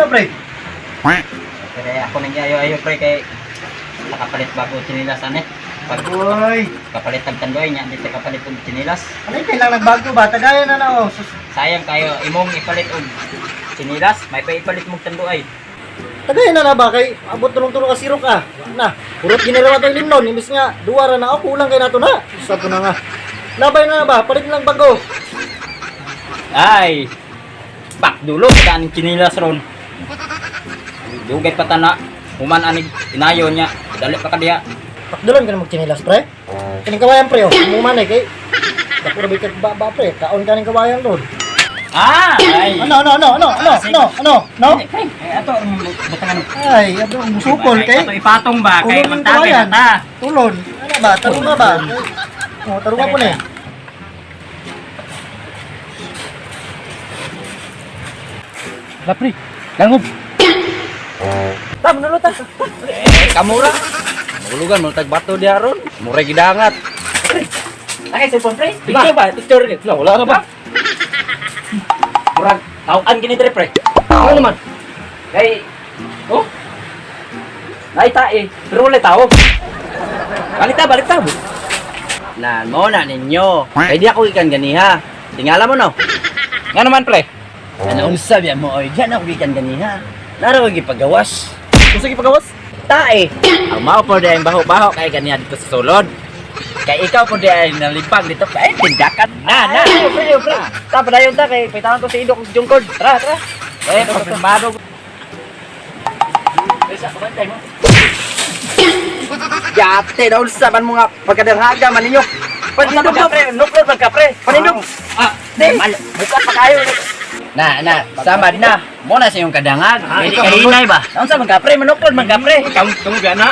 Ano, pre? Pero ako nang ayo-ayo, pre, kay nakapalit bago chinilas ane. Pag Uy, kapalit ang tandoy niya, dito kapalit og chinilas. ano yung kailangan nagbago ba? Tagayan na na, oh. Sus, Sayang kayo imong ipalit og chinilas, may pa ipalit mong tanduay. tagayan na na ba? Kay abot tulong-tulong ka sirok ah. Na, purot ginalawa to ilimnon. Imbis nga, duwa ra na ako, kulang kay nato na. Sa ko na nga. Labay na na ba? Palit na lang bago. Ay. Pakdulo ka aning chinilas ron. Dugay pa tana. Human anig inayo niya. Dali pa ka diha. Pakdulon ka na magchinilas, pre. Kining kawayan, pre, oh. Umuman eh, kay. Dako ra ba kag ba, ba, pre? Kaon ka ning kawayan ron. Ah, ay. Ano, ano, ano, ano, ano, ano, ano, no? Dili, pre. Eh, ato ang butangan. Ay, ato ang musukol kay. Ato ipatong ba kay Tulon ng magtagay kawayan. na ta. Tulon. Ano ba? Tarunga ba? Oh, tarunga po na eh. Lapri, langob. Ta, manulo ta. Eh, kamura. Mahulugan mo tag bato diha ron. Muray gidangat. Nakay cellphone, pre. Picture ba? Picture ulit. Na wala na ba? Murag tawaan gini dire, pre. Ano naman? Kay oh. Naita eh, pero wala tao. Balik ta, balik ta. Na mo na ninyo. Kay di ako gikan ganiha. Tingala mo no. Nga naman, pre. Ano unsa biya mo oy? Diyan ako gikan ganiha. Naro ko gipagawas. Kung sige pagawas. Tae. Ang mao po di ang baho-baho kay ganiha dito sa sulod. Kay ikaw po di ay nalipag dito pa ay tindakan. Na, na. Pre, pre. Ta padayon ta kay paitangan ko si Idok ug Jungkod. Tara, tara. Eh, konfirmado. Yate daw sa man mga pagkadarhaga man ninyo. Panindog ka, pre. Nuklod man ka, pre. Panindog. Ah, Di. Buka pa kayo. Na, na, samad na. Mo na sa iyong kadangag. Ah, Hindi ikaw, ka hinay ba? Unsa man ka pre, manuklod man ka pre. Ikaw, kamu gana.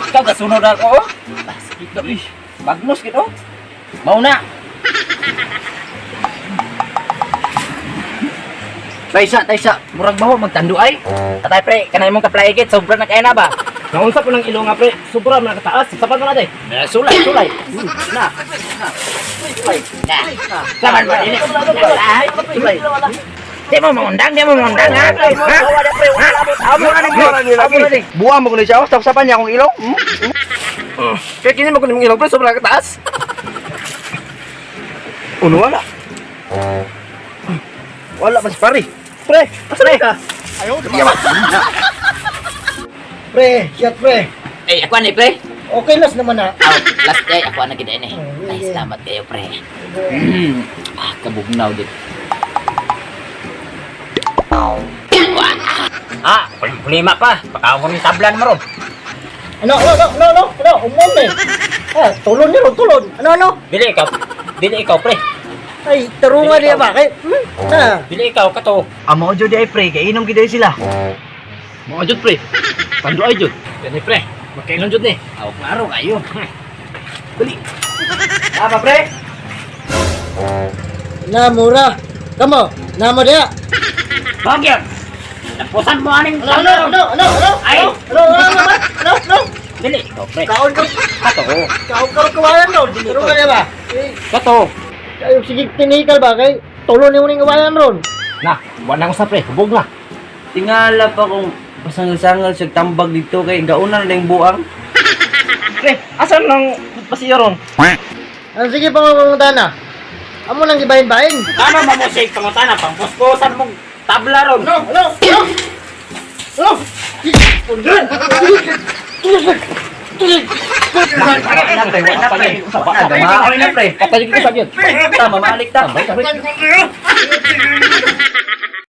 Ikaw kasunod ako. oh. Ah, sakit daw, eh. Bagnos gid oh. Mao na. Taysa, taysa, murag baho magtanduay. Tatay, pre, kanay mong kaplaigit, sobra na kaya na ba? Naunsa po ng ilong nga pre, sobra man nakataas, sapat mo na day. Na, sulay, sulay. Na. Na. Saman mo dili. Sulay. Di mo mangundang, di mo mangundang ha. Ha? Ha? Buang mo kuno siya, sapsapan niya akong ilong. Kaya kini mo kuno ilong pre, sobra nakataas. Uno wala. Wala pa si pare. Pre, asa na ka? Pre, shot pre. Eh, ako ani, pre. Okay las naman na. Aw, last day ako ana gid ini. Oh, Ay, yeah. salamat kayo, pre. Ah, kabugnaw dit. Ah, problema pa. Baka ni tablan mo ron. Ano, ano, ano, ano, ano, ano, umon eh. Ah, tulon niyo, tulon. Ano, ano? Dili ikaw. Dili ikaw, pre. Ay, tarunga niya ba? Kay, na. Dili ikaw kato. Amo jud ay pre, kay inom gid sila. Mga jud pre. Tanduay jud. Gani pre, magkainom jud ni. Aw, klaro kayo. Bali. Apa pre? Na, mura. Kamo, na mo diya. Bagyan. Napusan mo aning Ano, ano, ano, ano, ano? Ay! Ano, ano, ano, ano, ano, ano? Dili ikaw, pre. Kaon ka, Kato. kaon ka kawayan ron. Tarunga niya ba? Eh, Kato. ay, sige, tinikal ba? Kay, tulon niyo ning kawayan ron. Na, wala ko sa pre, hubog na. Tingala pa kung pasangal-sangal siya tambag dito kay gauna na yung buang. Pre, asan lang pasiya ron? Ano, sige, pangungutan na. Amo nang gibahin-bahin. Ano mo sig pangutana pangpuspusan mong tabla ron. Ano, ano, ano? Ano? Na pre, wala pre. Wala na pre. Patay ko sa gyud. Tama, maalik ta. Pre.